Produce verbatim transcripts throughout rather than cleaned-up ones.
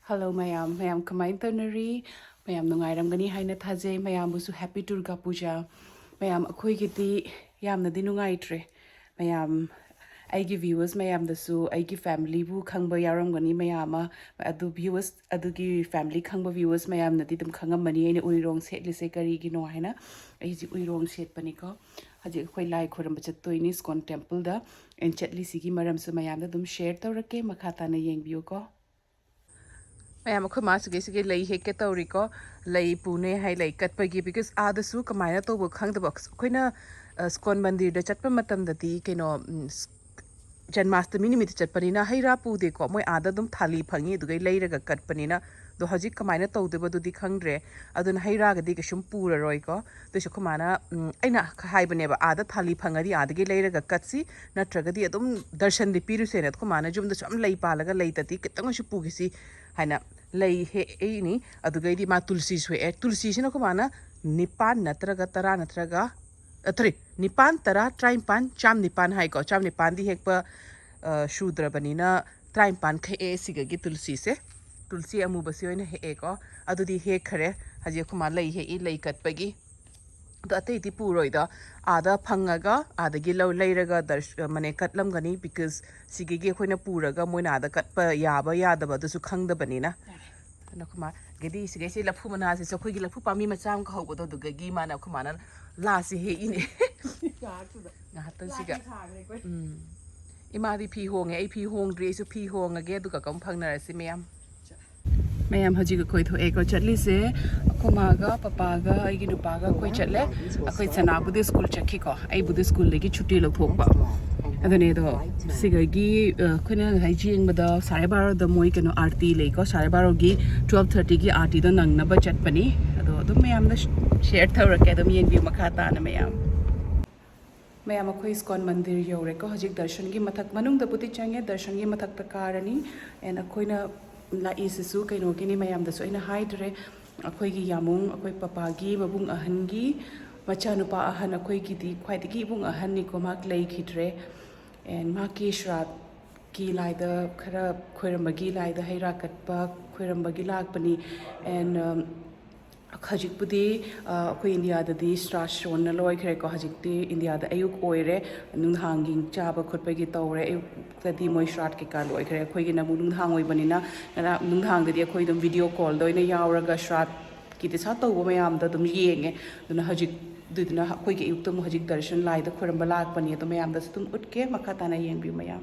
Hello ꯃꯌꯥꯝ, ꯃꯌꯥꯝ ꯀꯃꯥꯏꯅ ꯇꯧꯅꯔꯤ? ꯃꯌꯥꯝ ꯅꯨꯡꯉꯥꯏꯔꯝꯒꯅꯤ ꯍꯥꯏꯅ ꯊꯥꯖꯩ꯫ ꯃꯌꯥꯝꯕꯨꯁꯨ Happy Durga Puja꯫ ꯃꯌꯥꯝ, ꯑꯩꯈꯣꯏꯒꯤꯗꯤ ꯌꯥꯝꯅꯗꯤ ꯅꯨꯡꯉꯥꯏꯇ꯭ꯔꯦ꯫ ꯃꯌꯥꯝ, ꯑꯩꯒꯤ viewers ꯃꯌꯥꯝꯗꯁꯨ ꯑꯩꯒꯤ familyꯕꯨ ꯈꯪꯕ ꯌꯥꯎꯔꯝꯒꯅꯤ ꯃꯌꯥꯝ ꯑꯃ꯫ ꯑꯗꯨ viewers, ꯑꯗꯨꯒꯤ family ꯈꯪꯕ viewers ꯃꯌꯥꯝꯅꯗꯤ ꯑꯗꯨꯝ ꯈꯪꯉꯝꯃꯅꯤ ꯑꯩꯅ ꯎꯏꯔꯣꯡ ꯁꯦꯠꯂꯤꯁꯦ ꯀꯔꯤꯒꯤꯅꯣ ꯍꯥꯏꯅ꯫ ꯑꯩꯁꯦ ꯎꯏꯔꯣꯡ ꯁꯦꯠꯄꯅꯤꯀꯣ꯫ ꯍꯧꯖꯤꯛ ꯑꯩꯈꯣꯏ ꯂꯥꯏ ꯈꯣꯏꯔꯝꯕ ꯆꯠꯇꯣꯏꯅꯤ ꯁ꯭ꯀꯣꯟ templeꯗ꯫ ꯑꯩꯅ ꯆꯠꯂꯤꯁꯤꯒꯤ ꯃꯔꯝꯁꯨ ꯃꯌꯥꯝꯗ ꯑꯗꯨꯝ share ꯇꯧꯔꯛꯀꯦ, ꯃꯈꯥ ꯇꯥꯅ ꯌꯦꯡꯕꯤꯌꯨꯀꯣ꯫ ꯃꯌꯥꯝ, ꯑꯩꯈꯣꯏ ꯃꯥꯁꯤꯒꯤ ꯁꯤꯒꯤ ꯂꯩ ꯍꯦꯛꯀꯦ ꯇꯧꯔꯤꯀꯣ꯫ ꯂꯩ ꯄꯨꯅꯦ ꯍꯥꯏ, ꯂꯩ ꯀꯠꯄꯒꯤ, because ꯑꯥꯗꯁꯨ ꯀꯃꯥꯏꯅ ꯇꯧꯕ ꯈꯪꯗꯕ꯫ ꯑꯩꯈꯣꯏꯅ, ꯑ, ꯁ꯭ꯀꯣꯟ ꯃꯟꯗꯤꯔꯗ ꯆꯠꯄ ꯃꯇꯝꯗꯗꯤ ꯀꯩꯅꯣ, ꯎꯝ, ꯖꯟꯃꯥꯁꯇꯃꯤ ꯅꯨꯃꯤꯠꯇ ꯆꯠꯄꯅꯤꯅ ꯍꯩ ꯔꯥ ꯄꯨꯗꯦꯀꯣ꯫ ꯃꯣꯏ ꯑꯥꯗ ꯑꯗꯨꯝ ꯊꯥꯂꯤ ꯐꯪꯉꯤ, ꯑꯗꯨꯒꯩ ꯂꯩꯔꯒ ꯀꯠꯄꯅꯤꯅ꯫ ꯑꯗꯣ ꯍꯧꯖꯤꯛ ꯀꯃꯥꯏꯅ ꯇꯧꯗꯣꯏꯕꯗꯨꯗꯤ ꯈꯪꯗ꯭ꯔꯦ꯫ ꯑꯗꯨꯅ ꯍꯩ ꯔꯥꯒꯗꯤ ꯀꯩꯁꯨꯝ ꯄꯨꯔꯔꯣꯏꯀꯣ꯫ ꯑꯗꯨꯏꯁꯨ ꯑꯩꯈꯣꯏ ꯃꯥꯅ, ꯎꯝ, ꯑꯩꯅ ꯍꯥꯏꯕꯅꯦꯕ, "ꯑꯥꯗ ꯊꯥꯂꯤ ꯐꯪꯉꯗꯤ ꯑꯥꯗꯒꯤ ꯂꯩꯔꯒ ꯀꯠꯁꯤ, ꯅꯠꯇ꯭ꯔꯒꯗꯤ ꯑꯗꯨꯝ ꯗꯔꯁꯟꯗꯤ ꯄꯤꯔꯨꯁꯦꯅ"꯫ ꯑꯩꯈꯣꯏ ꯃꯥꯅ ꯌꯨꯝꯗꯁꯨ ꯌꯥꯝ ꯂꯩ ꯄꯥꯜꯂꯒ ꯂꯩꯇꯗꯤ ꯈꯤꯇꯪ ꯑꯣꯏꯁꯨ ꯄꯨꯈꯤꯁꯤ ꯍꯥꯏꯅ ꯂꯩ ꯍꯦꯛꯏꯅꯤ꯫ ꯑꯗꯨꯒꯩꯗꯤ ꯃꯥ ꯇꯨꯜꯁꯤꯁꯨ ꯍꯦꯛꯑꯦ꯫ ꯇꯨꯜꯁꯤꯁꯤꯅ ꯑꯩꯈꯣꯏ ꯃꯥꯅ ꯅꯤꯄꯥꯟ ꯅꯠꯇ꯭ꯔꯒ ꯇꯔꯥ ꯅꯠꯇ꯭ꯔꯒ, ꯑ, ꯇꯔꯦꯠ, ꯅꯤꯄꯥꯟ, ꯇꯔꯥ, ꯇꯔꯥꯅꯤꯄꯥꯟ, ꯆꯥꯝ ꯅꯤꯄꯥꯟ ꯍꯥꯏꯀꯣ꯫ ꯆꯥꯝ ꯅꯤꯄꯥꯟꯗꯤ ꯍꯦꯛꯄ, ꯑ, ꯁꯨꯗ꯭ꯔꯕꯅꯤꯅ ꯇꯔꯥꯅꯤꯄꯥꯟ ꯈꯛꯑꯦ ꯁꯤꯒꯒꯤ ꯇꯨꯜꯁꯤꯁꯦ꯫ ꯇꯨꯜꯁꯤ ꯑꯃꯨꯕꯁꯤ ꯑꯣꯏꯅ ꯍꯦꯛꯑꯦꯀꯣ꯫ ꯑꯗꯨꯗꯤ ꯍꯦꯛꯈ꯭ꯔꯦ꯫ ꯍꯧꯖꯤꯛ ꯑꯩꯈꯣꯏ ꯃꯥ ꯂꯩ ꯍꯦꯛꯏ, ꯂꯩ ꯀꯠꯄꯒꯤ꯫ ꯑꯗꯣ ꯑꯇꯩꯗꯤ ꯄꯨꯔꯣꯏꯗ꯫ ꯑꯥꯗ ꯐꯪꯉꯒ ꯑꯥꯗꯒꯤ ꯂꯧ-, ꯂꯩꯔꯒ ꯗꯔꯁ-, ꯃꯅꯦ ꯀꯠꯂꯝꯒꯅꯤ, because ꯁꯤꯒꯤꯒꯤ ꯑꯩꯈꯣꯏꯅ ꯄꯨꯔꯒ ꯃꯣꯏꯅ ꯑꯥꯗ ꯀꯠꯄ ꯌꯥꯕ ꯌꯥꯗꯕ ꯑꯗꯨꯁꯨ ꯈꯪꯗꯕꯅꯤꯅ꯫ ꯑꯗꯨꯅ ꯑꯩꯈꯣꯏ ꯃꯥ, ꯒꯦꯗꯤ ꯁꯤꯒꯩꯁꯤ ꯂꯐꯨ ꯃꯅꯥꯁꯤꯁꯨ ꯑꯩꯈꯣꯏꯒꯤ ꯂꯐꯨ ꯄꯥꯝꯕꯤ ꯃꯆꯥ ꯑꯃꯈꯛ ꯍꯧꯕꯗꯣ, ꯑꯗꯨꯗꯒꯤ ꯃꯥꯅ, ꯑꯩꯈꯣꯏ ꯃꯥꯅ ꯂꯥꯁꯤ ꯍꯦꯛꯏꯅꯦ꯫ ꯉꯥꯏꯍꯥꯛꯇꯨꯗ꯫ ꯉꯥꯏꯍꯥꯛꯇꯪꯁꯤꯒ꯫ ꯂꯥꯁꯤ ꯊꯥꯈ꯭ꯔꯦ ꯑꯩꯈꯣꯏ꯫ ꯎꯝ꯫ ꯏꯃꯥꯗꯤ ꯐꯤ ꯍꯣꯡꯉꯦ, ꯑꯩ ꯐꯤ ꯍꯣꯡꯗ꯭ꯔꯤ, ꯑꯩꯁꯨ ꯐꯤ ꯍꯣꯡꯉꯒꯦ, ꯑꯗꯨꯒ ꯑꯃꯨꯛ ꯐꯪꯅꯔꯁꯤ ꯃꯌꯥꯝ꯫ ꯃꯌꯥꯝ ꯍꯧꯖꯤꯛ ꯑꯩꯈꯣꯏ ꯊꯣꯛꯑꯦꯀꯣ ꯆꯠꯂꯤꯁꯦ꯫ ꯑꯩꯈꯣꯏ ꯃꯥꯒ ꯄꯄꯥꯒ ꯑꯩꯒꯤ ꯅꯨꯄꯥꯒ ꯑꯩꯈꯣꯏ ꯆꯠꯂꯦ꯫ ꯑꯩꯈꯣꯏ ꯁꯅꯥꯕꯨꯗꯤ ꯁ꯭ꯀꯨꯜ ꯆꯠꯈꯤꯀꯣ, ꯑꯩꯕꯨꯗꯤ ꯁ꯭ꯀꯨꯜꯗꯒꯤ ꯁꯨꯇꯤ ꯂꯧꯊꯣꯛꯄ꯫ ꯑꯗꯨꯅꯦ ꯑꯗꯣ ꯁꯤꯒꯒꯤ, ꯑ, ꯑꯩꯈꯣꯏꯅ ꯉꯁꯥꯏ ꯌꯦꯡꯕꯗ ꯁꯥꯔꯦ ꯕꯥꯔꯣꯗ ꯃꯣꯏ ꯀꯩꯅꯣ ꯑꯥꯔꯇꯤ ꯂꯩꯀꯣ, ꯁꯥꯔꯦ ꯕꯥꯔꯣꯒꯤ twelve thirtyꯒꯤ ꯑꯥꯔꯇꯤꯗꯣ ꯅꯪꯅꯕ ꯆꯠꯄꯅꯤ꯫ ꯑꯗꯣ ꯑꯗꯨꯝ ꯃꯌꯥꯝꯗ share ꯇꯧꯔꯛꯀꯦ, ꯑꯗꯨꯝ ꯌꯦꯡꯕꯤꯌꯨ ꯃꯈꯥ ꯇꯥꯅ ꯃꯌꯥꯝ꯫ ꯃꯌꯥꯝ, ꯑꯩꯈꯣꯏ ꯁ꯭ꯀꯣꯟ ꯃꯟꯗꯤꯔ ꯌꯧꯔꯦꯀꯣ꯫ ꯍꯧꯖꯤꯛ ꯗꯔꯁꯟꯒꯤ ꯃꯊꯛ, ꯃꯅꯨꯡꯗꯕꯨꯗꯤ ꯆꯪꯉꯦ, ꯗꯔꯁꯟꯒꯤ ꯃꯊꯛꯇ ꯀꯥꯔꯅꯤ꯫ And ꯑꯩꯈꯣꯏꯅ ꯂꯥꯛꯏꯁꯤꯁꯨ ꯀꯩꯅꯣꯒꯤꯅꯤ, ꯃꯌꯥꯝꯗꯁꯨ ꯑꯩꯅ ꯍꯥꯏꯗ꯭ꯔꯦ, ꯑꯩꯈꯣꯏꯒꯤ ꯌꯥꯃꯨꯡ, ꯑꯩꯈꯣꯏ ꯄꯄꯥꯒꯤ ꯃꯕꯨꯡ ꯑꯍꯟꯒꯤ ꯃꯆꯥꯅꯨꯄꯥ ꯑꯍꯟ, ꯑꯩꯈꯣꯏꯒꯤꯗꯤ ꯈ꯭ꯋꯥꯏꯗꯒꯤ ꯏꯕꯨꯡ ꯑꯍꯟꯅꯤꯀꯣ, ꯃꯍꯥꯛ ꯂꯩꯈꯤꯗ꯭ꯔꯦ꯫ And ꯃꯍꯥꯛꯀꯤ ꯁ꯭ꯔꯥꯗ ꯀꯤ ꯂꯥꯏꯗ ꯈꯔ ꯈꯣꯏꯔꯝꯕꯒꯤ, ꯂꯥꯏꯗ ꯍꯩ ꯔꯥ ꯀꯠꯄ ꯈꯣꯏꯔꯝꯕꯒꯤ ꯂꯥꯛꯄꯅꯤ꯫ And ꯍꯧꯖꯤꯛꯄꯨꯗꯤ ꯑꯩꯈꯣꯏ ꯏꯟꯗꯤꯌꯥꯗꯗꯤ ꯁ꯭ꯔꯥꯗ ꯁꯣꯟꯅ ꯂꯣꯏꯈ꯭ꯔꯦꯀꯣ꯫ ꯍꯧꯖꯤꯛꯇꯤ ꯏꯟꯗꯤꯌꯥꯗ ꯑꯌꯨꯛ ꯑꯣꯏꯔꯦ, ꯅꯨꯡꯗꯥꯡꯒꯤ ꯆꯥꯕ ꯈꯣꯠꯄꯒꯤ ꯇꯧꯔꯦ꯫ ꯑꯌꯨꯛꯇꯗꯤ ꯃꯣꯏ ꯁ꯭ꯔꯥꯗ ꯀꯩꯀꯥ ꯂꯣꯏꯈ꯭ꯔꯦ꯫ ꯑꯩꯈꯣꯏꯒꯤꯅ ꯑꯃꯨꯛ ꯅꯨꯡꯗꯥꯡ ꯑꯣꯏꯕꯅꯤꯅ, ꯉꯔꯥꯡ ꯅꯨꯡꯗꯥꯡꯗꯗꯤ ꯑꯩꯈꯣꯏ ꯑꯗꯨꯝ ꯚꯤꯗꯤꯑꯣ ꯀꯣꯜꯗ ꯑꯣꯏꯅ ꯌꯥꯎꯔꯒ ꯁ꯭ꯔꯥꯗꯀꯤ ꯗꯤꯁꯥ ꯇꯧꯕ ꯃꯌꯥꯝꯗꯣ ꯑꯗꯨꯝ ꯌꯦꯡꯉꯦ꯫ ꯑꯗꯨꯅ ꯍꯧꯖꯤꯛ ꯑꯗꯨꯗꯨꯅ ꯑꯩꯈꯣꯏꯒꯤ ꯑꯌꯨꯛꯇ ꯑꯃꯨꯛ ꯍꯧꯖꯤꯛ ꯗꯔꯁꯟ ꯂꯥꯏꯗ ꯈꯣꯏꯔꯝꯕ ꯂꯥꯛꯄꯅꯤ꯫ ꯑꯗꯣ ꯃꯌꯥꯝꯗꯁꯨ ꯑꯗꯨꯝ ꯎꯠꯀꯦ, ꯃꯈꯥ ꯇꯥꯅ ꯌꯦꯡꯕꯤꯌꯨ ꯃꯌꯥꯝ꯫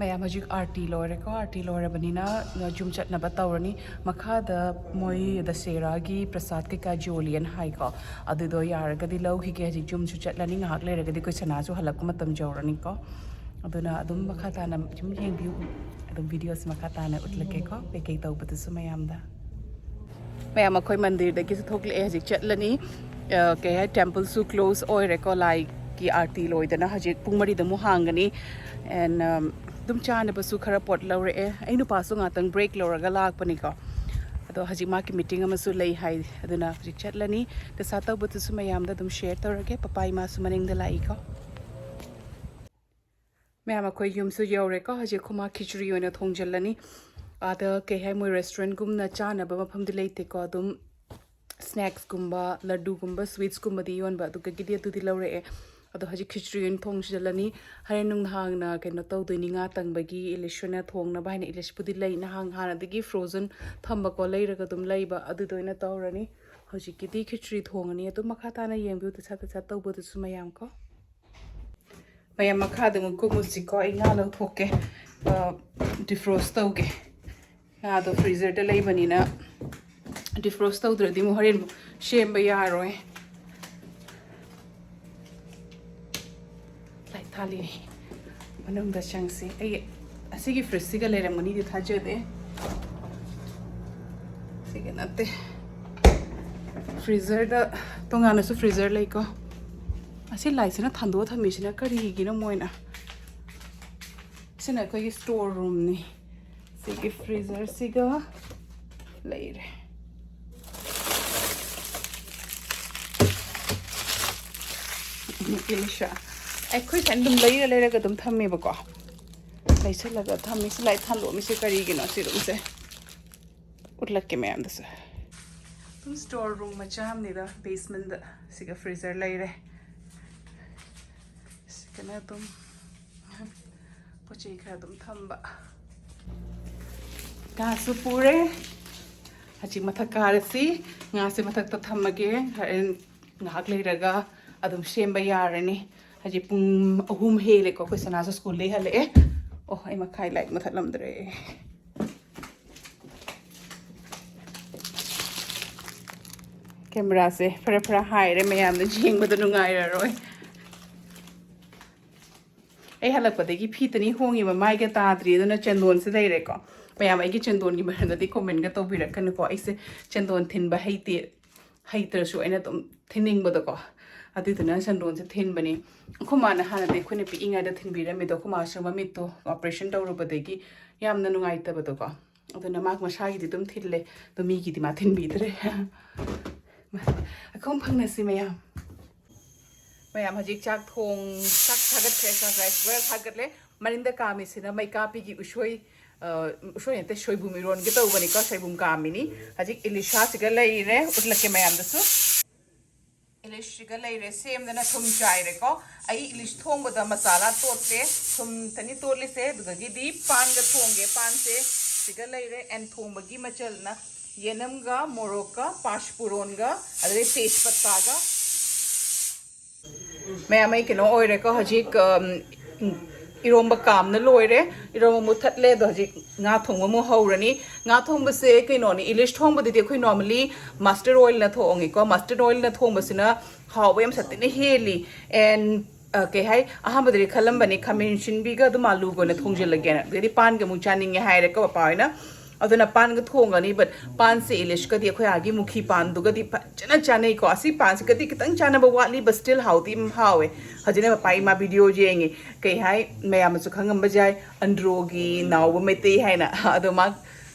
ꯃꯌꯥꯝ, ꯍꯧꯖꯤꯛ ꯑꯥꯔꯇꯤ ꯂꯣꯏꯔꯦꯀꯣ꯫ ꯑꯥꯔꯇꯤ ꯂꯣꯏꯔꯕꯅꯤꯅ ꯌꯨꯝ ꯆꯠꯅꯕ ꯇꯧꯔꯅꯤ꯫ ꯃꯈꯥꯗ ꯃꯣꯏ ꯗꯁꯦꯔꯥꯒꯤ ꯄ꯭ꯔꯁꯥꯗ ꯀꯩꯀꯥ ꯌꯣꯜꯂꯤꯅ ꯍꯥꯏꯀꯣ, ꯑꯗꯨꯗꯣ ꯌꯥꯔꯒꯗꯤ ꯂꯧꯈꯤꯒꯦ꯫ ꯍꯧꯖꯤꯛ ꯌꯨꯝꯁꯨ ꯆꯠꯂꯅꯤ, ꯉꯥꯏꯍꯥꯛ ꯂꯩꯔꯒꯗꯤ ꯑꯩꯈꯣꯏ ꯁꯅꯥꯁꯨ ꯍꯜꯂꯛꯄ ꯃꯇꯝ ꯌꯧꯔꯅꯤꯀꯣ꯫ ꯑꯗꯨꯅ ꯑꯗꯨꯝ ꯃꯈꯥ ꯇꯥꯅ ꯁꯨꯝ ꯌꯦꯡꯕꯤꯌꯨ꯫ ꯑꯗꯨꯝ ꯚꯤꯗꯤꯑꯣꯁꯦ ꯃꯈꯥ ꯇꯥꯅ ꯎꯠꯂꯛꯀꯦꯀꯣ, ꯀꯩꯀꯩ ꯇꯧꯕꯗꯨꯁꯨ ꯃꯌꯥꯝꯗ꯫ ꯃꯌꯥꯝ, ꯑꯩꯈꯣꯏ ꯃꯟꯗꯤꯔꯗꯒꯤꯁꯨ ꯊꯣꯛꯂꯛꯑꯦ, ꯍꯧꯖꯤꯛ ꯆꯠꯂꯅꯤ꯫ ꯑ, ꯀꯩ ꯍꯥꯏ, ꯇꯦꯝꯄꯜꯁꯨ ꯀ꯭ꯂꯣꯁ ꯑꯣꯏꯔꯦꯀꯣ, ꯂꯥꯏꯒꯤ ꯑꯥꯔꯇꯤ ꯂꯣꯏꯗꯅ꯫ ꯍꯧꯖꯤꯛ ꯄꯨꯡ ꯃꯔꯤꯗ ꯑꯃꯨꯛ ꯍꯥꯡꯒꯅꯤ꯫ ꯑꯦꯟ, ꯑꯗꯨꯝ ꯆꯥꯅꯕꯁꯨ ꯈꯔ ꯄꯣꯠ ꯂꯧꯔꯛꯑꯦ꯫ ꯑꯩ ꯅꯨꯄꯥꯁꯨ ꯉꯥꯛꯇꯪ ꯕ꯭ꯔꯦꯛ ꯂꯧꯔꯒ ꯂꯥꯛꯄꯅꯤꯀꯣ꯫ ꯑꯗꯣ ꯍꯧꯖꯤꯛ ꯃꯥꯒꯤ ꯃꯤꯇꯤꯡ ꯑꯃꯁꯨ ꯂꯩ ꯍꯥꯏ, ꯑꯗꯨꯅ ꯍꯧꯖꯤꯛ ꯆꯠꯂꯅꯤ꯫ ꯗꯁꯥ ꯇꯧꯕꯗꯨꯁꯨ ꯃꯌꯥꯝꯗ ꯑꯗꯨꯝ ꯁꯤꯌꯔ ꯇꯧꯔꯒꯦ꯫ ꯄꯄꯥ ꯏꯃꯥꯁꯨ ꯃꯅꯤꯡꯗ ꯂꯥꯛꯏꯀꯣ꯫ ꯃꯌꯥꯝ, ꯑꯩꯈꯣꯏ ꯌꯨꯝꯁꯨ ꯌꯧꯔꯦꯀꯣ꯫ ꯍꯧꯖꯤꯛ ꯑꯩꯈꯣꯏ ꯃꯥ ꯈꯤꯆ꯭ꯔꯤ ꯑꯣꯏꯅ ꯊꯣꯡꯖꯤꯜꯂꯅꯤ꯫ ꯑꯥꯗ ꯀꯩ ꯍꯥꯏ, ꯃꯣꯏ ꯔꯦꯁꯇꯨꯔꯦꯟꯠꯒꯨꯝꯅ ꯆꯥꯅꯕ ꯃꯐꯝꯗꯤ ꯂꯩꯇꯦꯀꯣ꯫ ꯑꯗꯨꯝ ꯁ꯭ꯅꯦꯛꯁꯀꯨꯝꯕ, ꯂꯗꯨꯒꯨꯝꯕ, ꯁ꯭ꯋꯤꯠꯁꯀꯨꯝꯕꯗꯤ ꯌꯣꯟꯕ, ꯑꯗꯨꯗꯒꯤꯗꯤ ꯑꯗꯨꯗꯤ ꯂꯧꯔꯛꯑꯦ꯫ ꯑꯗꯣ ꯍꯧꯖꯤꯛ ꯈꯤꯆ꯭ꯔꯤ ꯑꯣꯏꯅ ꯊꯣꯡꯖꯤꯜꯂꯅꯤ꯫ ꯍꯣꯔꯦꯟ ꯅꯨꯡꯗꯥꯡꯅ ꯀꯩꯅꯣ ꯇꯧꯗꯣꯏꯅꯤ, ꯉꯥ ꯇꯪꯕꯒꯤ ꯏꯂꯤꯁ ꯍꯣꯏꯅ ꯊꯣꯡꯅꯕ ꯍꯥꯏꯅ ꯏꯂꯤꯁꯄꯨꯗꯤ ꯂꯩ, ꯅꯍꯥꯟ ꯍꯥꯟꯅꯗꯒꯤ ꯐ꯭ꯔꯣꯖꯟ ꯊꯝꯕꯀꯣ, ꯂꯩꯔꯒ ꯑꯗꯨꯝ ꯂꯩꯕ, ꯑꯗꯨꯗ ꯑꯣꯏꯅ ꯇꯧꯔꯅꯤ꯫ ꯍꯧꯖꯤꯛꯀꯤꯗꯤ ꯈꯤꯆ꯭ꯔꯤ ꯊꯣꯡꯉꯅꯤ꯫ ꯑꯗꯨꯝ ꯃꯈꯥ ꯇꯥꯅ ꯌꯦꯡꯕꯤꯌꯨ, ꯇꯁꯥ ꯇꯁꯥ ꯇꯧꯕꯗꯨꯁꯨ ꯃꯌꯥꯝ ꯀꯣ꯫ ꯃꯌꯥꯝ, ꯃꯈꯥꯗ ꯑꯃꯨꯛ ꯀꯨꯝꯃꯨꯁꯤꯀꯣ꯫ ꯑꯩ ꯉꯥ ꯂꯧꯊꯣꯛꯀꯦ, ꯗꯤꯐ꯭ꯔꯣꯁ ꯇꯧꯒꯦ꯫ ꯉꯥꯗꯣ ꯐ꯭ꯔꯤꯖꯔꯗ ꯂꯩꯕꯅꯤꯅ ꯗꯤꯐ꯭ꯔꯣꯁ ꯇꯧꯗ꯭ꯔꯗꯤ ꯑꯃꯨꯛ ꯍꯣꯔꯦꯟ ꯁꯦꯝꯕ ꯌꯥꯔꯣꯏ꯫ ꯂꯥꯏꯠ ꯊꯥꯜꯂꯤ꯫ ꯃꯅꯨꯡꯗ ꯆꯪꯁꯤ꯫ ꯑꯩ ꯑꯁꯤꯒꯤ ꯐ꯭ꯔꯤꯖꯁꯤꯒ ꯂꯩꯔꯝꯒꯅꯤꯗꯤ ꯊꯥꯖꯗꯦ꯫ ꯁꯤꯒꯤ ꯅꯠꯇꯦ꯫ ꯐ꯭ꯔꯤꯖꯔꯗ, ꯇꯣꯉꯥꯟꯅꯁꯨ ꯐ꯭ꯔꯤꯖꯔ ꯂꯩꯀꯣ꯫ ꯑꯁꯤ ꯂꯥꯏꯠꯁꯤꯅ ꯊꯥꯟꯗꯣꯛꯑ ꯊꯝꯃꯤꯁꯤꯅ ꯀꯔꯤꯒꯤꯅꯣ ꯃꯣꯏꯅ? ꯁꯤꯅ ꯑꯩꯈꯣꯏꯒꯤ ꯁ꯭ꯇꯣꯔ ꯔꯨꯝꯅꯤ꯫ ꯁꯤꯒꯤ ꯐ꯭ꯔꯤꯖꯔꯁꯤꯒ ꯂꯩꯔꯦ꯫ ꯏꯂꯤꯁꯥ, ꯑꯩꯈꯣꯏ ꯁꯨꯃꯥꯏꯅ ꯑꯗꯨꯝ ꯂꯩꯔ ꯂꯩꯔꯒ ꯑꯗꯨꯝ ꯊꯝꯃꯦꯕꯀꯣ꯫ ꯂꯩꯁꯜꯂꯒ ꯊꯝꯃꯤ꯫ ꯁꯤ ꯂꯥꯏꯠ ꯊꯥꯟꯗꯣꯛꯑꯝꯃꯤꯁꯦ ꯀꯔꯤꯒꯤꯅꯣ? ꯁꯤ ꯔꯨꯝꯁꯦ ꯎꯠꯂꯛꯀꯦ ꯃꯌꯥꯝꯗꯁꯨ꯫ ꯑꯗꯨꯝ ꯁ꯭ꯇꯣꯔ ꯔꯨꯝ ꯃꯆꯥ ꯑꯃꯅꯤꯗ, ꯕꯦꯁꯃꯦꯟꯗ꯫ ꯁꯤꯒ ꯐ꯭ꯔꯤꯖꯔ ꯂꯩꯔꯦ꯫ ꯁꯤꯒꯅ ꯑꯗꯨꯝ ꯄꯣꯠ ꯆꯩ ꯈꯔ ꯑꯗꯨꯝ ꯊꯝꯕ꯫ ꯉꯥꯁꯨ ꯄꯨꯔꯦ꯫ ꯍꯧꯖꯤꯛ ꯃꯊꯛ ꯀꯥꯔꯁꯤ꯫ ꯉꯥꯁꯦ ꯃꯊꯛꯇ ꯊꯝꯃꯒꯦ꯫ ꯍꯣꯔꯦꯟ ꯉꯥꯏꯍꯥꯛ ꯂꯩꯔꯒ ꯑꯗꯨꯝ ꯁꯦꯝꯕ ꯌꯥꯔꯅꯤ꯫ ꯍꯧꯖꯤꯛ ꯄꯨꯡ ꯑꯍꯨꯝ ꯍꯦꯜꯂꯦꯀꯣ꯫ ꯑꯩꯈꯣꯏ ꯁꯅꯥꯁꯨ ꯁ꯭ꯀꯨꯜꯗꯒꯤ ꯍꯜꯂꯛꯑꯦ꯫ ꯑꯣ, ꯑꯩ ꯃꯈꯥꯏ ꯂꯥꯏꯠ ꯃꯨꯊꯠꯂꯝꯗ꯭ꯔꯦ꯫ ꯀꯦꯃꯦꯔꯥꯁꯦ ꯐꯔ ꯐꯔ ꯍꯥꯏꯔꯦ, ꯃꯌꯥꯝꯅ ꯌꯦꯡꯕꯗ ꯅꯨꯡꯉꯥꯏꯔꯔꯣꯏ꯫ ꯑꯩ ꯍꯜꯂꯛꯄꯗꯒꯤ ꯐꯤꯇꯅꯤ ꯍꯣꯡꯉꯤꯕ, ꯃꯥꯏꯒ ꯇꯥꯗ꯭ꯔꯤ, ꯑꯗꯨꯅ ꯆꯟꯗꯣꯟꯁꯦ ꯂꯩꯔꯦꯀꯣ꯫ ꯃꯌꯥꯝ ꯑꯩꯒꯤ ꯆꯟꯗꯣꯟꯒꯤ ꯃꯔꯝꯗꯗꯤ ꯀꯣꯃꯦꯟꯒ ꯇꯧꯕꯤꯔꯛꯀꯅꯨꯀꯣ꯫ ꯑꯩꯁꯦ ꯆꯟꯗꯣꯟ ꯊꯤꯟꯕ ꯍꯩꯇꯦ, ꯍꯩꯇ꯭ꯔꯁꯨ ꯑꯩꯅ ꯑꯗꯨꯝ ꯊꯤꯟꯅꯤꯡꯕꯗꯣ ꯀꯣ꯫ ꯑꯗꯨꯏꯗꯨꯅ ꯆꯟꯗꯣꯟꯁꯦ ꯊꯤꯟꯕꯅꯤ꯫ ꯑꯩꯈꯣꯏ ꯃꯥꯅ ꯍꯥꯟꯅꯗꯤ ꯑꯩꯈꯣꯏꯅ ꯄꯤꯛꯏꯉꯩꯗ ꯊꯤꯟꯕꯤꯔꯝꯃꯤꯗꯣ, ꯑꯩꯈꯣꯏ ꯃꯥꯁꯨ ꯃꯃꯤꯠꯇꯣ ꯑꯣꯄꯔꯦꯁꯟ ꯇꯧꯔꯨꯕꯗꯒꯤ ꯌꯥꯝꯅ ꯅꯨꯡꯉꯥꯏꯇꯕꯗꯣ ꯀꯣ꯫ ꯑꯗꯨꯅ ꯃꯥ ꯃꯁꯥꯒꯤꯗꯤ ꯑꯗꯨꯝ ꯊꯤꯜꯂꯦ, ꯑꯗꯣ ꯃꯤꯒꯤꯗꯤ ꯃꯥ ꯊꯤꯟꯕꯤꯗ꯭ꯔꯦ꯫ ꯑꯩꯈꯣꯏ ꯐꯪꯅꯁꯤ ꯃꯌꯥꯝ꯫ ꯃꯌꯥꯝ ꯍꯧꯖꯤꯛ ꯆꯥꯛ ꯊꯣꯡ-, ꯆꯥꯛ ꯊꯥꯒꯠꯈ꯭ꯔꯦ, ꯆꯥꯛ ꯔꯥꯏꯁ ꯀꯨꯀꯔ ꯊꯥꯒꯠꯂꯦ꯫ ꯃꯅꯤꯡꯗ ꯀꯥꯝꯃꯤꯁꯤꯅ ꯃꯩꯀꯥꯄꯤꯒꯤ ꯎꯁꯣꯏ, ꯑ, ꯎꯁꯣꯏ ꯅꯠꯇꯦ, ꯁꯣꯏꯕꯨꯝ ꯏꯔꯣꯟꯒꯦ ꯇꯧꯕꯅꯤꯀꯣ, ꯁꯣꯏꯕꯨꯝ ꯀꯥꯝꯃꯤꯅꯤ꯫ ꯍꯧꯖꯤꯛ ꯏꯂꯤꯁꯥꯁꯤꯒ ꯂꯩꯔꯦ, ꯎꯠꯂꯛꯀꯦ ꯃꯌꯥꯝꯗꯁꯨ꯫ ꯏꯂꯤꯁꯁꯤꯒ ꯂꯩꯔꯦ, ꯁꯦꯝꯗꯅ ꯊꯨꯝ ꯆꯥꯏꯔꯦꯀꯣ꯫ ꯑꯩ ꯏꯂꯤꯁ ꯊꯣꯡꯕꯗ ꯃꯁꯥꯂꯥ ꯇꯣꯠꯇꯦ, ꯊꯨꯝ ꯈꯛꯇꯅꯤ ꯇꯣꯠꯂꯤꯁꯦ꯫ ꯑꯗꯨꯗꯒꯤꯗꯤ ꯄꯥꯟꯒ ꯊꯣꯡꯒꯦ, ꯄꯥꯟꯁꯦ ꯁꯤꯒ ꯂꯩꯔꯦ꯫ ꯑꯦꯟ ꯊꯣꯡꯕꯒꯤ ꯃꯆꯜꯅ ꯌꯦꯅꯝꯒ, ꯃꯣꯔꯣꯛꯀ, ꯄꯥꯁꯄꯨꯔꯣꯟꯒ, ꯑꯗꯒꯤ ꯇꯦꯖꯄꯠꯇꯥꯒ꯫ ꯃꯌꯥꯝ, ꯑꯩ ꯀꯩꯅꯣ ꯑꯣꯏꯔꯦꯀꯣ, ꯍꯧꯖꯤꯛ, ꯑꯝ, ꯏꯔꯣꯝꯕ ꯀꯥꯝꯅ ꯂꯣꯏꯔꯦ꯫ ꯏꯔꯣꯝꯕ ꯃꯨꯊꯠꯂꯦ꯫ ꯑꯗꯣ ꯍꯧꯖꯤꯛ ꯉꯥ ꯊꯣꯡꯕ ꯑꯃꯨꯛ ꯍꯧꯔꯅꯤ꯫ ꯉꯥ ꯊꯣꯡꯕꯁꯦ ꯀꯩꯅꯣꯅꯤ, ꯏꯂꯤꯁ ꯊꯣꯡꯕꯗꯨꯗꯤ ꯑꯩꯈꯣꯏ normally mustard oilꯅ ꯊꯣꯡꯉꯤꯀꯣ꯫ Mustard oilꯅ ꯊꯣꯡꯕꯁꯤꯅ ꯍꯥꯎꯕ ꯌꯥꯝ ꯁꯥꯊꯤꯅ ꯍꯦꯜꯂꯤ꯫ And, ꯑ, ꯀꯩ ꯍꯥꯏ, ꯑꯍꯥꯟꯕꯗꯗꯤ ꯈꯜꯂꯝꯕꯅꯤ ꯈꯥꯃꯦꯟ ꯁꯤꯟꯕꯤꯒ ꯑꯗꯨꯝ ꯑꯂꯨꯒ ꯑꯣꯏꯅ ꯊꯣꯡꯖꯤꯜꯂꯒꯦꯅ꯫ ꯑꯗꯩꯗꯤ ꯄꯥꯟꯒ ꯑꯃꯨꯛ ꯆꯥꯅꯤꯡꯉꯦ ꯍꯥꯏꯔꯦꯀꯣ ꯄꯄꯥ ꯍꯣꯏꯅ꯫ ꯑꯗꯨꯅ ꯄꯥꯟꯒ ꯊꯣꯡꯒꯅꯤ, but ꯄꯥꯟꯁꯦ ꯏꯂꯤꯁꯀꯗꯤ ꯑꯩꯈꯣꯏ ꯑꯥꯒꯤ ꯃꯨꯈꯤ ꯄꯥꯟꯗꯨꯒꯗꯤ ꯐꯖꯅ ꯆꯥꯅꯩꯀꯣ꯫ ꯑꯁꯤ ꯄꯥꯟꯁꯤꯒꯗꯤ ꯈꯤꯇꯪ ꯆꯥꯅꯕ ꯋꯥꯠꯂꯤ, but still ꯍꯥꯎꯗꯤ ꯑꯗꯨꯝ ꯍꯥꯎꯋꯦ꯫ ꯍꯧꯖꯤꯛꯅ ꯄꯄꯥ ꯏꯃꯥ video ꯌꯦꯡꯉꯤ꯫ ꯀꯩ ꯍꯥꯏ, ꯃꯌꯥꯝꯅꯁꯨ ꯈꯪꯉꯝꯕ ꯌꯥꯏ, ꯑꯟꯗ꯭ꯔꯣꯒꯤ ꯅꯥꯎꯕ ꯃꯩꯇꯩ ꯍꯥꯏꯅ꯫ ꯑꯗꯣ ꯃꯥ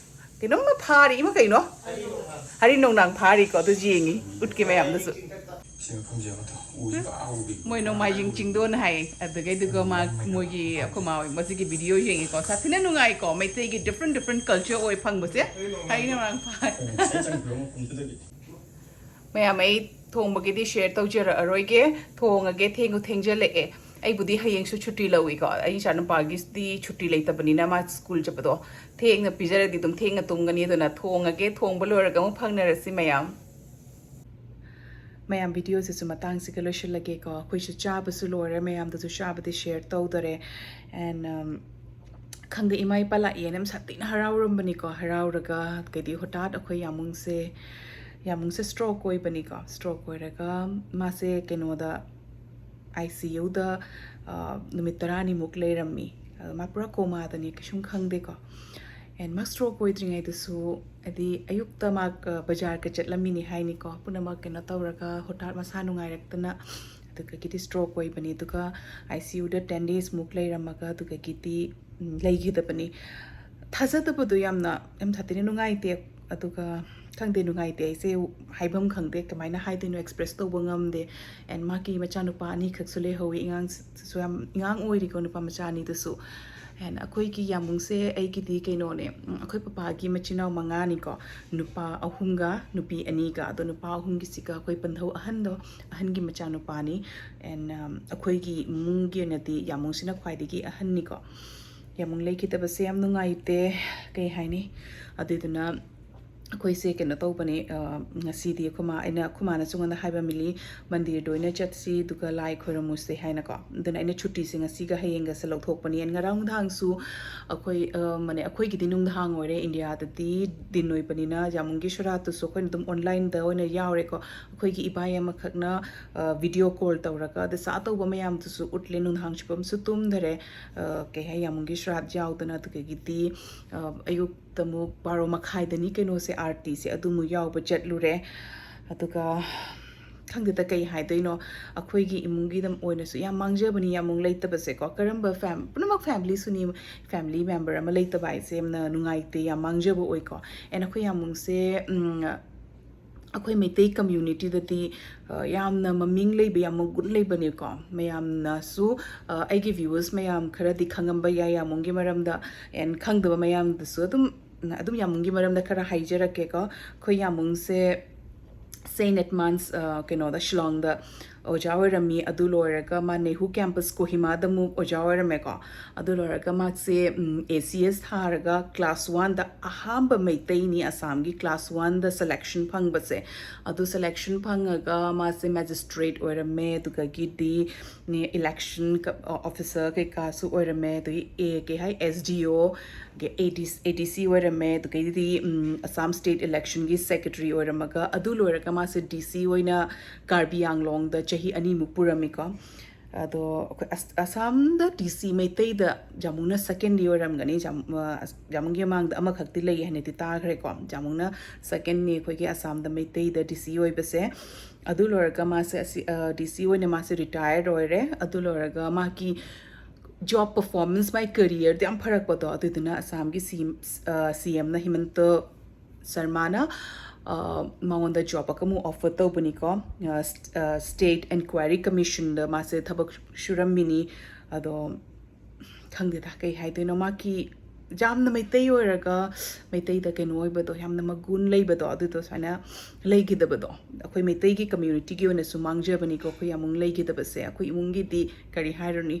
ꯀꯩꯅꯣꯝꯃ ꯐꯥꯔꯤ, ꯏꯃ ꯀꯩꯅꯣ? ꯍꯔꯤ ꯅꯣꯡꯅꯥꯡ ꯐꯥꯔꯤꯀꯣ, ꯑꯗꯨ ꯌꯦꯡꯉꯤ, ꯎꯠꯀꯦ ꯃꯌꯥꯝꯗꯁꯨ꯫ ꯁꯤ ꯃꯐꯝꯁꯦ ꯑꯃꯇ ꯎꯁꯤ ꯄꯨꯔꯥ ꯎꯕꯤ꯫ ꯃꯣꯏ ꯅꯣꯡꯃꯥꯏꯖꯤꯡ ꯆꯤꯡꯗꯣꯟ ꯍꯥꯏꯌꯦ꯫ ꯑꯗꯨꯗꯩꯗꯨꯒ ꯃꯥ, ꯃꯣꯏꯒꯤ ꯑꯩꯈꯣꯏ ꯃꯥ ꯍꯣꯏ ꯃꯁꯤꯒꯤ video ꯌꯦꯡꯉꯤꯀꯣ, ꯁꯥꯊꯤꯅ ꯅꯨꯡꯉꯥꯏꯀꯣ, ꯃꯩꯇꯩꯒꯤ different different culture ꯑꯣꯏ ꯐꯪꯕꯁꯦ꯫ ꯍꯔꯤ ꯅꯣꯡꯅꯥꯡ ꯐꯥꯔꯤ꯫ ꯉꯁꯥꯏ ꯆꯪꯈꯤꯕ ꯃꯐꯝꯗꯨꯗꯒꯤ꯫ ꯃꯌꯥꯝ, ꯑꯩ ꯊꯣꯡꯕꯒꯤꯗꯤ share ꯇꯧꯖꯔꯛꯑꯔꯣꯏꯒꯦ, ꯊꯣꯡꯉꯒꯦ, ꯊꯦꯡꯁꯨ ꯊꯦꯡꯖꯜꯂꯛꯑꯦ꯫ ꯑꯩꯕꯨꯗꯤ ꯍꯌꯦꯡꯁꯨ ꯁꯨꯇꯤ ꯂꯧꯏꯀꯣ, ꯑꯩ ꯏꯆꯥꯅꯨꯄꯥꯒꯤꯗꯤ ꯁꯨꯇꯤ ꯂꯩꯇꯕꯅꯤꯅ ꯃꯥ ꯁ꯭ꯀꯨꯜ ꯆꯠꯄꯗꯣ ꯊꯦꯡꯅ ꯄꯤꯖꯔꯗꯤ ꯑꯗꯨꯝ ꯊꯦꯡꯅ ꯇꯨꯝꯒꯅꯤ꯫ ꯑꯗꯨꯅ ꯊꯣꯡꯉꯒꯦ, ꯊꯣꯡꯕ ꯂꯣꯏꯔꯒ ꯑꯃꯨꯛ ꯐꯪꯅꯔꯁꯤ ꯃꯌꯥꯝ꯫ ꯃꯌꯥꯝ, videoꯁꯤꯁꯨ ꯃꯇꯥꯡꯁꯤꯒ ꯂꯣꯏꯁꯤꯜꯂꯒꯦꯀꯣ꯫ ꯑꯩꯈꯣꯏꯁꯨ ꯆꯥꯕꯁꯨ ꯂꯣꯏꯔꯦ, ꯃꯌꯥꯝꯗꯁꯨ ꯆꯥꯕꯗꯤ share ꯇꯧꯗꯔꯦ꯫ And, um, ꯈꯪꯗꯦ, ꯏꯃꯥ ꯏꯄꯥ ꯂꯥꯛꯑꯦꯅ ꯌꯥꯝ ꯁꯥꯊꯤꯅ ꯍꯔꯥꯎꯔꯝꯕꯅꯤꯀꯣ꯫ ꯍꯔꯥꯎꯔꯒ ꯀꯩꯗꯤ ꯍꯣꯇꯥꯠ ꯑꯩꯈꯣꯏ ꯌꯥꯃꯨꯡꯁꯦ, ꯌꯥꯃꯨꯡꯁꯦ ꯁ꯭ꯇ꯭ꯔꯣꯛ ꯑꯣꯏꯕꯅꯤꯀꯣ꯫ ꯁ꯭ꯇ꯭ꯔꯣꯛ ꯑꯣꯏꯔꯒ ꯃꯥꯁꯦ ꯀꯩꯅꯣꯗ, ꯑꯥꯏ ꯁꯤ ꯌꯨꯗ ꯅꯨꯃꯤꯠ ꯇꯔꯥꯅꯤꯃꯨꯛ ꯂꯩꯔꯝꯃꯤ꯫ ꯑꯗꯣ ꯃꯥ ꯄꯨꯔꯥ ꯀꯣꯃꯥꯗꯅꯤ, ꯀꯩꯁꯨꯝ ꯈꯪꯗꯦꯀꯣ꯫ ꯑꯦꯟ ꯃꯥ ꯁ꯭ꯇ꯭ꯔꯣꯛ ꯑꯣꯏꯗ꯭ꯔꯤꯉꯩꯗꯁꯨ, ꯍꯥꯏꯗꯤ ꯑꯌꯨꯛꯇ ꯃꯥ ꯕꯖꯥꯔꯒ ꯆꯠꯂꯝꯃꯤꯅꯤ ꯍꯥꯏꯅꯤꯀꯣ꯫ ꯄꯨꯝꯅꯃꯛ ꯀꯩꯅꯣ ꯇꯧꯔꯒ ꯍꯣꯇꯥꯠ ꯃꯁꯥ ꯅꯨꯡꯉꯥꯏꯔꯛꯇꯅ ꯑꯗꯨꯗꯒꯤꯗꯤ ꯁ꯭ꯇ꯭ꯔꯣꯛ ꯑꯣꯏꯕꯅꯤ꯫ ꯑꯗꯨꯒ ꯑꯥꯏ ꯁꯤ ꯌꯨꯗ ꯇꯦꯟ ꯗꯦꯖꯃꯨꯛ ꯂꯩꯔꯝꯃꯒ ꯑꯗꯨꯗꯒꯤꯗꯤ ꯎꯝ, ꯂꯩꯈꯤꯗꯕꯅꯤ꯫ ꯊꯥꯖꯗꯕꯗꯣ ꯌꯥꯝꯅ, ꯌꯥꯝ ꯁꯥꯊꯤꯅ ꯅꯨꯡꯉꯥꯏꯇꯦ꯫ ꯑꯗꯨꯒ ꯈꯪꯗꯦ, ꯅꯨꯡꯉꯥꯏꯇꯦ ꯍꯥꯏꯁꯦ ꯍꯥꯏꯐꯝ ꯈꯪꯗꯦ, ꯀꯃꯥꯏꯅ ꯍꯥꯏꯗꯣꯏꯅꯣ, ꯑꯦꯛꯁꯄ꯭ꯔꯦꯁ ꯇꯧꯕ ꯉꯝꯗꯦ꯫ ꯑꯦꯟ ꯃꯥꯒꯤ ꯃꯆꯥꯅꯨꯄꯥ ꯑꯅꯤꯈꯛꯁꯨ ꯂꯩꯍꯧꯋꯤ, ꯑꯉꯥꯡꯁꯨ ꯌꯥꯝ ꯑꯉꯥꯡ ꯑꯣꯏꯔꯤꯀꯣ, ꯅꯨꯄꯥ ꯃꯆꯥ ꯑꯅꯤꯗꯨꯁꯨ꯫ ꯑꯦꯟ ꯑꯩꯈꯣꯏꯒꯤ ꯌꯥꯃꯨꯡꯁꯦ ꯑꯩꯒꯤꯗꯤ ꯀꯩꯅꯣꯅꯦ, ꯎꯝ, ꯑꯩꯈꯣꯏ ꯄꯄꯥꯒꯤ ꯃꯆꯤꯟ ꯃꯅꯥꯎ ꯃꯉꯥꯅꯤꯀꯣ꯫ ꯅꯨꯄꯥ ꯑꯍꯨꯝꯒ ꯅꯨꯄꯤ ꯑꯅꯤꯒ꯫ ꯑꯗꯣ ꯅꯨꯄꯥ ꯑꯍꯨꯝꯒꯤꯁꯤꯒ ꯑꯩꯈꯣꯏ ꯄꯟꯊꯧ ꯑꯍꯟꯗꯣ, ꯑꯍꯟꯒꯤ ꯃꯆꯥꯅꯨꯄꯥꯅꯤ꯫ ꯑꯦꯟ ꯑꯩꯈꯣꯏꯒꯤ ꯏꯃꯨꯡꯒꯤ ꯑꯣꯏꯅꯗꯤ ꯌꯥꯃꯨꯡꯁꯤꯅ ꯈ꯭ꯋꯥꯏꯗꯒꯤ ꯑꯍꯟꯅꯤꯀꯣ꯫ ꯌꯥꯃꯨꯡ ꯂꯩꯈꯤꯗꯕꯁꯦ ꯌꯥꯝ ꯅꯨꯡꯉꯥꯏꯇꯦ, ꯀꯩ ꯍꯥꯏꯅꯤ꯫ ꯑꯗꯨꯏꯗꯨꯅ ꯑꯩꯈꯣꯏꯁꯦ ꯀꯩꯅꯣ ꯇꯧꯕꯅꯦ, ꯑ, ꯉꯁꯤꯗꯤ ꯑꯩꯈꯣꯏ ꯃꯥ, ꯑꯩꯅ, ꯑꯩꯈꯣꯏ ꯃꯥꯅꯁꯨ ꯑꯩꯉꯣꯟꯗ ꯍꯥꯏꯕ, "ꯃꯤꯂꯤ, ꯃꯟꯗꯤꯔꯗ ꯑꯣꯏꯅ ꯆꯠꯁꯤ, ꯑꯗꯨꯒ ꯂꯥꯏ ꯈꯣꯏꯔꯝꯃꯨꯁꯦ" ꯍꯥꯏꯅꯀꯣ꯫ ꯑꯗꯨꯅ ꯑꯩꯅ ꯁꯨꯇꯤꯁꯦ ꯉꯁꯤꯒ ꯍꯌꯦꯡꯒꯁꯦ ꯂꯧꯊꯣꯛꯄꯅꯤ꯫ ꯑꯦꯟ ꯉꯔꯥꯡ ꯅꯨꯡꯗꯥꯡꯁꯨ ꯑꯩꯈꯣꯏ, ꯑ, ꯃꯅꯦ, ꯑꯩꯈꯣꯏꯒꯤꯗꯤ ꯅꯨꯡꯗꯥꯡ ꯑꯣꯏꯔꯦ, ꯏꯟꯗꯤꯌꯥꯗꯗꯤ ꯗꯤꯟ ꯑꯣꯏꯕꯅꯤꯅ ꯌꯥꯃꯨꯡꯒꯤ ꯁꯣꯔꯥꯠꯇꯨꯁꯨ ꯑꯩꯈꯣꯏꯅ ꯑꯗꯨꯝ ꯑꯣꯟꯂꯥꯏꯟꯗ ꯑꯣꯏꯅ ꯌꯥꯎꯔꯦꯀꯣ꯫ ꯑꯩꯈꯣꯏꯒꯤ ꯏꯕꯥꯏ ꯑꯃꯈꯛꯅ, ꯑ, ꯚꯤꯗꯤꯑꯣ ꯀꯣꯜ ꯇꯧꯔꯒ ꯗꯁꯥ ꯇꯧꯕ ꯃꯌꯥꯝꯗꯨꯁꯨ ꯎꯠꯂꯦ꯫ ꯅꯨꯡꯗꯥꯡ ꯆꯨꯞꯄ ꯑꯃꯁꯨ ꯇꯨꯝꯗꯔꯦ꯫ ꯑ, ꯀꯩ ꯍꯥꯏ, ꯌꯥꯃꯨꯡꯒꯤ ꯁꯣꯔꯥꯠ ꯌꯥꯎꯗꯅ, ꯑꯗꯨꯗꯒꯤꯗꯤ, ꯑ, ꯑꯌꯨꯛꯇ ꯑꯃꯨꯛ ꯕꯥꯔꯣ ꯃꯈꯥꯏꯗꯅꯤ ꯀꯩꯅꯣꯁꯦ, ꯑꯥꯔꯇꯤꯁꯦ, ꯑꯗꯨꯃꯨꯛ ꯌꯥꯎꯕ ꯆꯠꯂꯨꯔꯦ꯫ ꯑꯗꯨꯒ ꯈꯪꯗꯦꯗ ꯀꯩ ꯍꯥꯏꯗꯣꯏꯅꯣ, ꯑꯩꯈꯣꯏꯒꯤ ꯏꯃꯨꯡꯒꯤꯗ ꯑꯣꯏꯅꯁꯨ ꯌꯥꯝ ꯃꯥꯡꯖꯕꯅꯤ ꯌꯥꯃꯨꯡ ꯂꯩꯇꯕꯁꯦꯀꯣ꯫ ꯀꯔꯝꯕ ꯐꯦꯝ-, ꯄꯨꯝꯅꯃꯛ ꯐꯦꯃꯤꯂꯤꯁꯨꯅꯤ, ꯐꯦꯃꯤꯂꯤ ꯃꯦꯝꯕꯔ ꯑꯃ ꯂꯩꯇꯕ ꯍꯥꯏꯁꯦ ꯌꯥꯝꯅ ꯅꯨꯡꯉꯥꯏꯇꯦ, ꯌꯥꯝ ꯃꯥꯡꯖꯕ ꯑꯣꯏꯀꯣ꯫ ꯑꯦꯟ ꯑꯩꯈꯣꯏ ꯌꯥꯃꯨꯡꯁꯦ, ꯎꯝ, ꯑꯩꯈꯣꯏ ꯃꯩꯇꯩ ꯀꯝꯃ꯭ꯌꯨꯅꯤꯇꯤꯗꯗꯤ, ꯑ, ꯌꯥꯝꯅ ꯃꯃꯤꯡ ꯂꯩꯕ, ꯌꯥꯝ ꯃꯒꯨꯟ ꯂꯩꯕꯅꯦꯀꯣ꯫ ꯃꯌꯥꯝꯅꯁꯨ, ꯑ, ꯑꯩꯒꯤ ꯚ꯭ꯌꯨꯋꯔꯁ ꯃꯌꯥꯝ ꯈꯔꯗꯤ ꯈꯪꯉꯝꯕ ꯌꯥꯏ ꯌꯥꯃꯨꯡꯒꯤ ꯃꯔꯝꯗ, ꯑꯦꯟ ꯈꯪꯗꯕ ꯃꯌꯥꯝꯗꯁꯨ ꯑꯗꯨꯝ, ꯑꯗꯨꯝ ꯌꯥꯃꯨꯡꯒꯤ ꯃꯔꯝꯗ ꯈꯔ ꯍꯥꯏꯖꯔꯛꯀꯦꯀꯣ꯫ ꯑꯩꯈꯣꯏ ꯌꯥꯃꯨꯡꯁꯦ ꯁꯦꯟꯠ ꯑꯦꯗꯃꯟꯁ, ꯑ, ꯀꯩꯅꯣꯗ, ꯁꯤꯂꯣꯡꯗ, ꯑꯣꯖꯥ ꯑꯣꯏꯔꯝꯃꯤ꯫ ꯑꯗꯨ ꯂꯣꯏꯔꯒ ꯃꯥ ꯅꯦꯍꯨ ꯀꯦꯝꯄꯁ ꯀꯣꯍꯤꯃꯥꯗ ꯑꯃꯨꯛ ꯑꯣꯖꯥ ꯑꯣꯏꯔꯝꯃꯦꯀꯣ꯫ ꯑꯗꯨ ꯂꯣꯏꯔꯒ ꯃꯥꯁꯦ ꯑꯦ ꯁꯤ ꯑꯦꯁ ꯊꯥꯔꯒ ꯀ꯭ꯂꯥꯁ ꯋꯥꯟꯗ ꯑꯍꯥꯟꯕ ꯃꯩꯇꯩꯅꯤ ꯑꯁꯥꯝꯒꯤ ꯀ꯭ꯂꯥꯁ ꯋꯥꯟꯗ ꯁꯦꯂꯦꯛꯁꯟ ꯐꯪꯕꯁꯦ꯫ ꯑꯗꯨ ꯁꯦꯂꯦꯛꯁꯟ ꯐꯪꯉꯒ ꯃꯥꯁꯦ ꯃꯦꯖꯤꯁꯇ꯭ꯔꯦꯠ ꯑꯣꯏꯔꯝꯃꯦ, ꯑꯗꯨꯗꯒꯤꯗꯤ ꯏꯂꯦꯛꯁꯟ ꯑꯣꯐꯤꯁꯔ ꯀꯩꯀꯥꯁꯨ ꯑꯣꯏꯔꯝꯃꯦ, ꯑꯗꯒꯤ ꯑꯦ ꯀꯩ ꯍꯥꯏ ꯑꯦꯁ ꯗꯤ ꯑꯣ ꯑꯦ ꯗꯤ ꯑꯦ ꯗꯤ ꯁꯤ ꯑꯣꯏꯔꯝꯃꯦ, ꯑꯗꯨꯗꯒꯤꯗꯤ ꯑꯁꯥꯝ ꯁ꯭ꯇꯦꯠ ꯏꯂꯦꯛꯁꯟꯒꯤ ꯁꯦꯀ꯭ꯔꯦꯇꯔꯤ ꯑꯣꯏꯔꯝꯃꯒ ꯑꯗꯨ ꯂꯣꯏꯔꯒ ꯃꯥꯁꯦ ꯗꯤ ꯁꯤ ꯑꯣꯏꯅ ꯀꯥꯔꯕꯤ ꯑꯪꯂꯣꯡꯗ ꯆꯍꯤ ꯑꯅꯤꯃꯨꯛ ꯄꯨꯔꯝꯃꯤꯀꯣ꯫ ꯑꯗꯣ ꯑꯩꯈꯣꯏ ꯑꯁ- ꯑꯁꯥꯝꯗ ꯗꯤ ꯁꯤ ꯃꯩꯇꯩꯗ ꯖꯥꯃꯨꯅ ꯁꯦꯀꯦꯟꯗꯤ ꯑꯣꯏꯔꯝꯒꯅꯤ꯫ ꯖꯥꯝ- ꯑ, ꯑꯁ- ꯖꯥꯃꯨꯒꯤ ꯃꯃꯥꯡꯗ ꯑꯃꯈꯛꯇꯤ ꯂꯩ ꯍꯥꯏꯅꯗꯤ ꯇꯥꯈ꯭ꯔꯦꯀꯣ꯫ ꯖꯥꯃꯨꯅ ꯁꯦꯀꯦꯟꯅꯤ ꯑꯩꯈꯣꯏꯒꯤ ꯑꯁꯥꯝꯗ ꯃꯩꯇꯩꯗ ꯗꯤ ꯁꯤ ꯑꯣꯏꯕꯁꯦ꯫ ꯑꯗꯨ ꯂꯣꯏꯔꯒ ꯃꯥꯁꯦ ꯑꯁꯤ ꯗꯤ ꯁꯤ ꯑꯣꯏꯅ ꯃꯥꯁꯦ ꯔꯤꯇꯥꯌꯔ ꯑꯣꯏꯔꯦ꯫ ꯑꯗꯨ ꯂꯣꯏꯔꯒ ꯃꯥꯒꯤ ꯖꯣꯕ ꯄꯔꯐꯣꯔꯃꯦꯟꯁ, ꯃꯥꯏ ꯀꯦꯔꯤꯌꯔꯗ ꯌꯥꯝ ꯐꯔꯛꯄꯗꯣ, ꯑꯗꯨꯗꯨꯅ ꯑꯁꯥꯝꯒꯤ ꯁꯤ ꯁꯤ ꯑꯦꯝꯅ ꯍꯤꯃꯟꯇ ꯁꯔꯃꯥꯅ ꯃꯉꯣꯟꯗ ꯖꯣꯕ ꯑꯃꯨꯛ ꯑꯣꯐꯔ ꯇꯧꯕꯅꯤꯀꯣ꯫ ꯁ꯭ꯇꯦꯠ ꯏꯟꯀ꯭ꯋꯥꯏꯔꯤ ꯀꯃꯤꯁꯟꯗ ꯃꯥꯁꯦ ꯊꯕꯛ ꯁꯨꯔꯝꯃꯤꯅꯤ꯫ ꯑꯗꯣ ꯈꯪꯗꯦꯗ ꯀꯩ ꯍꯥꯏꯗꯣꯏꯅꯣ, ꯃꯥꯒꯤ ꯌꯥꯝꯅ ꯃꯩꯇꯩ ꯑꯣꯏꯔꯒ ꯃꯩꯇꯩꯗ ꯀꯩꯅꯣ ꯑꯣꯏꯕꯗꯣ, ꯌꯥꯝꯅ ꯃꯒꯨꯟ ꯂꯩꯕꯗꯣ, ꯑꯗꯨꯗꯣ ꯁꯨꯃꯥꯏꯅ ꯂꯩꯈꯤꯗꯕꯗꯣ ꯑꯩꯈꯣꯏ ꯃꯩꯇꯩꯒꯤ ꯀꯝꯃ꯭ꯌꯨꯅꯤꯇꯤꯒꯤ ꯑꯣꯏꯅꯁꯨ ꯃꯥꯡꯖꯕꯅꯤꯀꯣ꯫ ꯑꯩꯈꯣꯏ ꯌꯥꯝꯃꯨꯡ ꯂꯩꯈꯤꯗꯕꯁꯦ, ꯑꯩꯈꯣꯏ ꯏꯃꯨꯡꯒꯤꯗꯤ ꯀꯔꯤ ꯍꯥꯏꯔꯨꯅꯤ,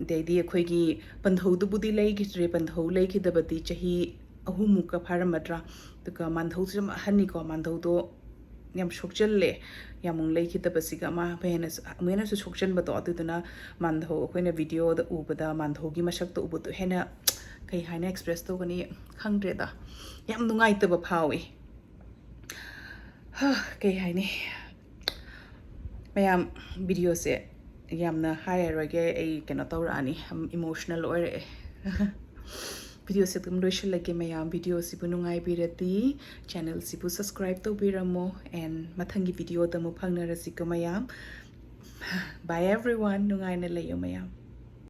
ꯑꯗꯩꯗꯤ ꯑꯩꯈꯣꯏꯒꯤ ꯄꯟꯊꯧꯗꯨꯕꯨꯗꯤ ꯂꯩꯈꯤꯗ꯭ꯔꯦ꯫ ꯄꯟꯊꯧ ꯂꯩꯈꯤꯗꯕꯗꯤ ꯆꯍꯤ ꯑꯍꯨꯝꯃꯨꯛꯀ ꯐꯥꯔꯝꯃꯗ꯭ꯔꯥ꯫ ꯑꯗꯨꯒ ꯃꯥꯟꯙꯧꯁꯨ ꯌꯥꯝ ꯑꯍꯟꯅꯤꯀꯣ꯫ ꯃꯥꯟꯙꯧꯗꯣ ꯌꯥꯝ ꯁꯣꯛꯆꯜꯂꯦ꯫ ꯌꯥꯝꯃꯨꯡ ꯂꯩꯈꯤꯗꯕꯁꯤꯒ ꯑꯃ ꯍꯦꯟꯅꯁꯨ ꯑꯃꯨꯛ ꯍꯦꯟꯅꯁꯨ ꯁꯣꯛꯆꯟꯕꯗꯣ꯫ ꯑꯗꯨꯗꯨꯅ ꯃꯥꯟꯙꯧ ꯑꯩꯈꯣꯏꯅ ꯚꯤꯗꯤꯑꯣꯗ ꯎꯕꯗ ꯃꯥꯟꯙꯧꯒꯤ ꯃꯁꯛꯇꯣ ꯎꯕꯗꯣ ꯍꯦꯟꯅ ꯀꯩ ꯍꯥꯏꯅ ꯑꯦꯛꯁꯄ꯭ꯔꯦꯁ ꯇꯧꯒꯅꯤ ꯈꯪꯗ꯭ꯔꯦꯗ꯫ ꯌꯥꯝ ꯅꯨꯡꯉꯥꯏꯇꯕ ꯐꯥꯎꯏ꯫ ꯀꯩ ꯍꯥꯏꯅꯤ, ꯃꯌꯥꯝ, ꯚꯤꯗꯤꯑꯣꯁꯦ ꯌꯥꯝꯅ ꯍꯥꯏꯔꯔꯣꯏꯒꯦ꯫ ꯑꯩ ꯀꯩꯅꯣ ꯇꯧꯔꯛꯑꯅꯤ, ꯏꯃꯣꯁꯅꯦꯜ ꯑꯣꯏꯔꯛꯑꯦ꯫ ꯚꯤꯗꯤꯑꯣꯁꯦ ꯑꯗꯨꯝ ꯂꯣꯏꯁꯤꯜꯂꯒꯦ ꯃꯌꯥꯝ꯫ ꯚꯤꯗꯤꯑꯣꯁꯤꯕꯨ ꯅꯨꯡꯉꯥꯏꯕꯤꯔꯗꯤ ꯆꯦꯅꯦꯜꯁꯤꯕꯨ ꯁꯕꯁꯀ꯭ꯔꯥꯏꯕ ꯇꯧꯕꯤꯔꯝꯃꯣ꯫ ꯑꯦꯟ ꯃꯊꯪꯒꯤ ꯚꯤꯗꯤꯑꯣꯗ ꯑꯃꯨꯛ ꯐꯪꯅꯔꯁꯤꯀꯣ ꯃꯌꯥꯝ꯫ Bye everyone, ꯅꯨꯡꯉꯥꯏꯅ ꯂꯩꯌꯣ ꯃꯌꯥꯝ꯫